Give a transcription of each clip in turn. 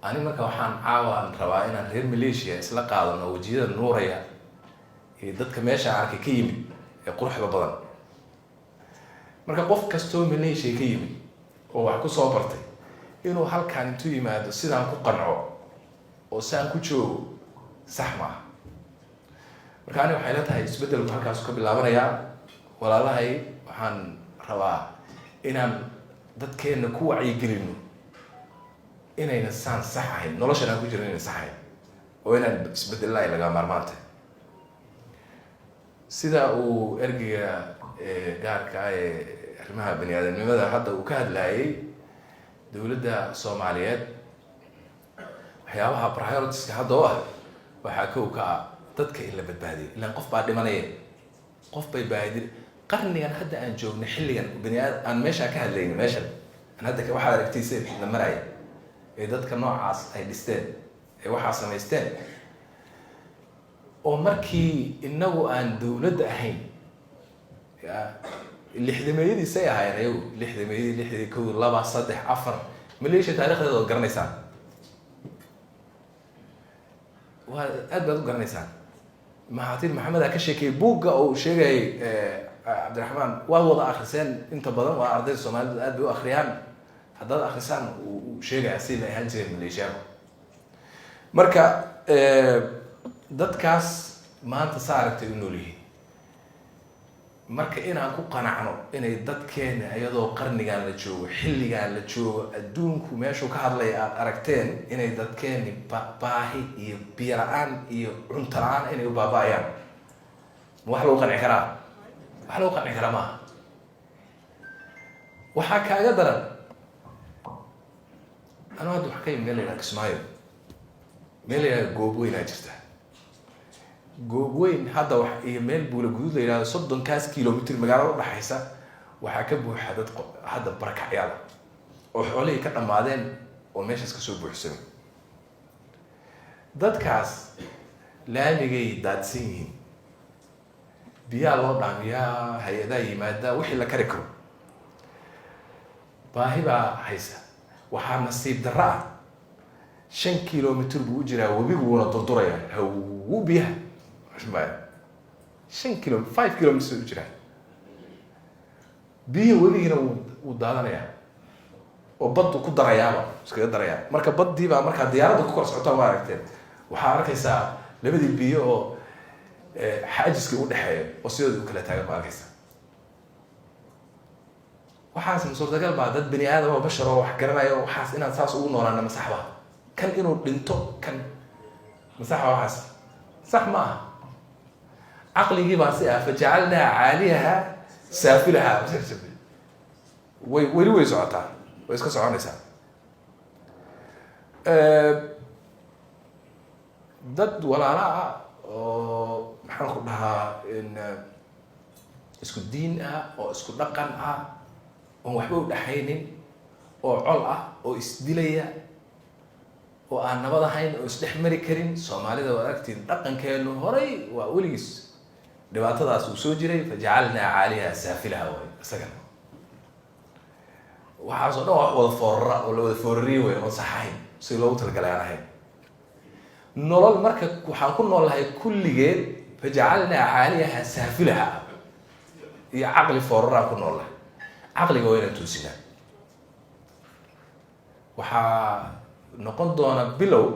Ani marka waxaan caawaan rabaa inaan reer Malaysia isla qaadano wejiyada nuuraya iyo dadka meesha arkay ka yimid ee quruxda badan. Marka qof kastoo Malaysia ka yimid oo wax kusoo bartay inuu halkaan intuu yimaado sidaan ku qanco oo saan ku joogo, sax maaha. Marka ani waxay la tahay isbeddelku halkaasu ka bilaabanayaa. Walaalahay, waxaan rabaa inaan dadkeenna ku wacyigelino inayna saan sax ahayn, noloshan aan ku jirin inayna sax ahayn, oo inaan isbedelna ay laga maarmaantay. Sida uu ergeyga gaarka ah ee arrimaha bani aadamnimada hadda uu ka hadlayay, dowladda Soomaaliyeed waxyaabaha prioritiska hadda u ah waxaa kow ka ah dadka in la badbaadiyo. Ilaan qof baa dhimanaya, qof bay baahidi. Qarnigan hadda aan joogno, xilligan bani aad aan meeshaan ka hadlayno, meeshan aan hadda waxaad aragtayse la maraya ee dadka noocaas ay dhisteen ee waxaa samaysteen, oo markii inagu aan dowladda ahayn ya 60-meeyadiisay ahaayeen ayagu, 60-meeyadii, 61, 2, 3, 4. Malaysia taarikhdeeda waad garanaysaan, waa aad baad u garanaysaan. Mahaatiir Maxamed aa ka sheekeeyey buugga oo uu sheegayay Cabdiraxmaan, waad wada akriseen inta badan, waa ardayda Soomaalida, aad bay u akriyaan. Haddaad akrisaan, uu sheegaya si la ahaan jireen Maleeshiyaanku. Marka dadkaas maanta sa aragtay u nool yihiin. Marka inaan ku qanacno inay dadkeena, iyadoo qarnigan la joogo, xilligan la joogo, adduunku meeshuu ka hadlaya aada aragteen, inay dadkeeni baahi iyo biyo la-aan iyo cunto la-aan inay u baaba-ayaan, ma wax lagu qanci karaa? Wax lagu qanci karaa maaha. Waxaa kaaga daran, anuu hadda waxaa ka yimi meel la yidhaha Kismaayo, meel la yidhaha Goobweynaa jirta. Goobweyn hadda wax iyo meel Buula Guduud la yidhahdo, 30-kaas kilomitr magaalada udhaxaysa, waxaa ka buuxa dad hadda barakacyaal oo xoolihii ka dhammaadeen oo meeshaas kasoo buuxsamay. Dadkaas laamigay daadsan yihiin, biyaa loo dhaamiyaa, hay-adaa yimaada, wixii la kari karo. Baahi baa haysa. Waxaa nasiib darro ah, 5 kilomitr buu u jiraa webigu, wuuna durduraya hawu biyaha maya. 5 kilo, 5 kilometers u jiraa biyihii, webigiina wuu daadanayaa oo baddu ku darayaaba, iskaga darayaa. Marka baddii baa markaa diyaaradda ku kor socotaa, ma aragteen? Waxaa arkaysaa labadii biyo oo xaajiskii udhexeeya oo sidooda u kala taagan ba arkaysaa. Waxaas ma suurtagal baa? Dad bani aadam oo bashar oo wax garanaya, waxaas inaan saas ugu noolaana ma sax ba? Kan inuu dhinto kan ma sax ba? Waxaas sax ma aha. Caqligii baa si ah, fajacalnaa caaliyaha saafilaha. Way weli way socotaa, way iska soconaysaa. Dad walaala ah oo, maxaan ku dhahaa, isku diin ah oo isku dhaqan ah oon waxba u dhexaynin oo col ah oo isdilaya oo aan nabad ahayn oo isdhex mari karin. Soomaalida waad aragtiin, dhaqankeenu horay waa weligiis dhibaatadaas uu soo jiray. Fajacalnaa caaliyaha saafilaha way isagana. Waxaasoo dhan waa wax wada foorara oo la wada foorariye wey, oon sax ahayn, si loogu talagalay aan ahayn nolol. Marka waxaan ku noolnahay kulligeed fajacalnaa caaliyaha saafilaha iyo caqli fooraraan ku noolnahay. Caqliga waa inaan toosinaa. Waxaa noqon doona bilow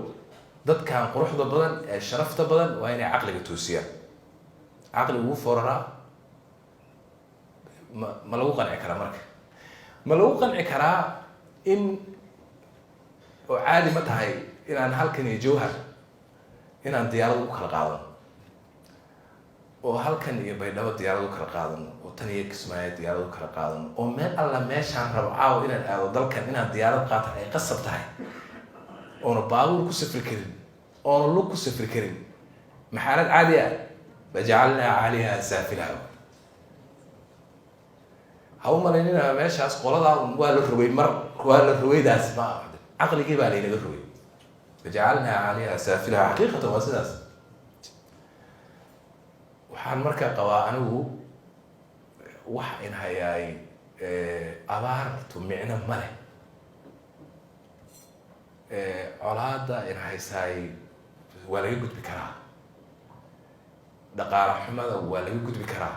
dadkan quruxda badan ee sharafta badan waa inay caqliga toosiyaan. Caqliga ugu fooraraa ma lagu qanci karaa? Marka ma lagu qanci karaa in oo caadi ma tahay inaan halkan iyo Jowhar inaan diyaarad u kala qaadano, oo halkan iyo Baydhabo diyaarad u kala qaadano, oo tan iyo Kismaayo diyaarad u kala qaadano, oo meel alla meeshaan rabo caawa inaan aado dalkan inaan diyaarad qaata ay qasab tahay, oona baabuur ku safri karin, oona lug ku safri karin? Maxaalad caadi ah? Fajacalnaa caaliha saafilaha. Ha u malaynina meeshaas qoladaa waa la rogay, mar waa la rogaydaas ma caqligii baa laynaga rogay. Fajacalnaa caaliha saafilaha, xaqiiqatan waa sidaas. Waxaan markaa qabaa anigu wax in hayaay abaartu micno ma leh. Colaada in haysaay waa laga gudbi karaa, dhaqaala xumada waa laga gudbi karaa,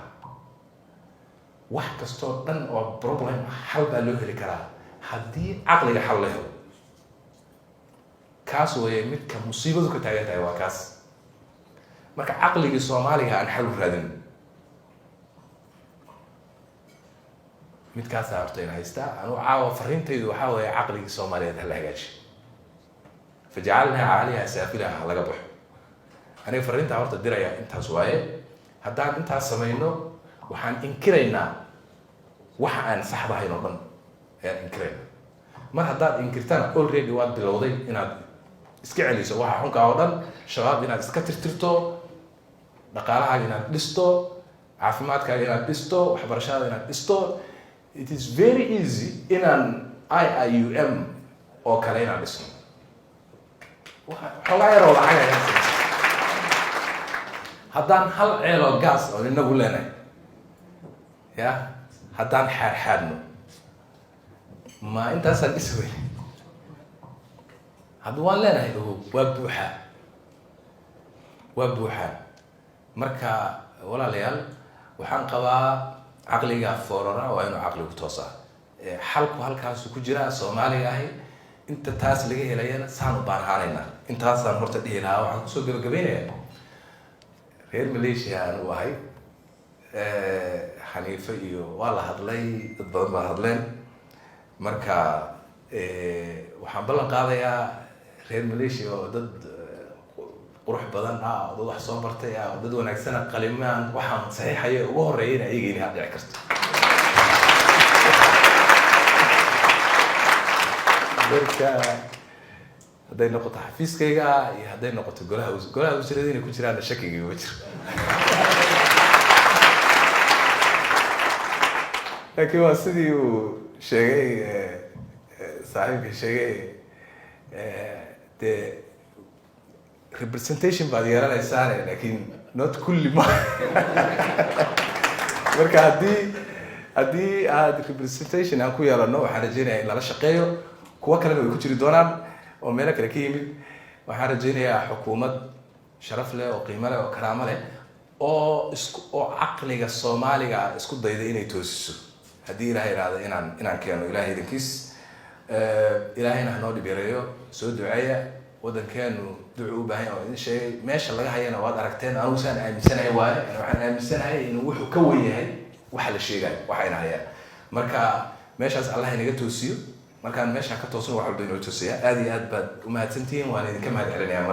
wax kastoo dhan oo problem ah xal baa loo heli karaa haddii caqliga xal la helo. Kaas weeye midka musiibadu ka taagan tahay, waa kaas. Marka caqligii Soomaaliga aan xal u raadin, midkaasaa horta in haystaa. Anugu caawa fariintaydu waxaa weeye caqligii Soomaaliyeed hala hagaaji, fajacalnaa caaliha saafilaha ha laga baxo. Aniga fariintaa horta diraya intaas waaye. Haddaan intaas samayno, waxaan inkiraynaa waxa aan saxdahayn oo dhan ayaan inkiraynaa. Mar haddaad inkirtana, already waad bilowday inaad iska celiso waxa xunkaa oo dhan, Shabaab inaad iska tirtirto, dhaqaalahaaga inaad dhisto, caafimaadkaaga inaad dhisto, waxbarashadaada inaad dhisto. It is very easy inaan IIUM oo kale inaan dhisno, xoogaa yaroo lacag ayaan siinay. Haddaan hal ceeloo gaas oo inagu leenahay ya haddaan xaadxaadno, ma intaasaan dhisi weyne? Hadda waan leenahay, ogow, waa buuxaa, waa buuxaa. Marka walaalayaal, waxaan qabaa caqliga foorara waa inuu caqligu toosaa. Xalku halkaasu ku jiraa Soomaaliga ahi. Inta taas laga helayana saan u baanahaanaynaa. Intaasaan horta dhihi lahaa. Waxaan kusoo gabagabaynayaa, reer Malaysia aan u ahay, Xaniife iyo waa la hadlay, dad badan baa hadleen. Marka waxaan ballan qaadayaa reer Malaysia oo dad qurux badan ah, oo dad wax soo bartay ah, oo dad wanaagsana, qalimaan waxaan saxiixaya ugu horeeya in ayaga inay dhici karto. Marka hadday noqoto xafiiskayga iyo hadday noqoto golaha wasiirada inay ku jiraanna shakiga ma jiro. Laakiin waa sidii uu sheegay saaxiibka sheegay, dee representation baad yeelanaysaane, laakiin not kulli ma. Marka haddii aad representation aan ku yeelano, waxaan rajeynaya in lala shaqeeyo. Kuwo kalena way ku jiri doonaan oo meelo kale ka yimid. Waxaan rajeynayaa xukuumad sharaf leh oo qiimo leh oo karaamo leh oo isku oo caqliga Soomaaliga isku dayda inay toosiso, haddii Ilahay ihahdo, inaan keeno Ilahay idinkiis. Ilaahayna hanoo dhib yareeyo. Soo duceeya, waddankeenu ducu u baahan yahay oo idin sheegay. Meesha laga hayana waad aragteen. Anugu saan aaminsanahay waaye, waxaan aaminsanahay inuu wuxuu ka wen yahay waxa la sheegayo waxayna hayaan. Marka meeshaas Allah inaga toosiyo. Markaan meesha ka toosno, wax walba inoo toosiya. Aad iyo aad baad umahadsantihiin, waan idinka mahad celinaya.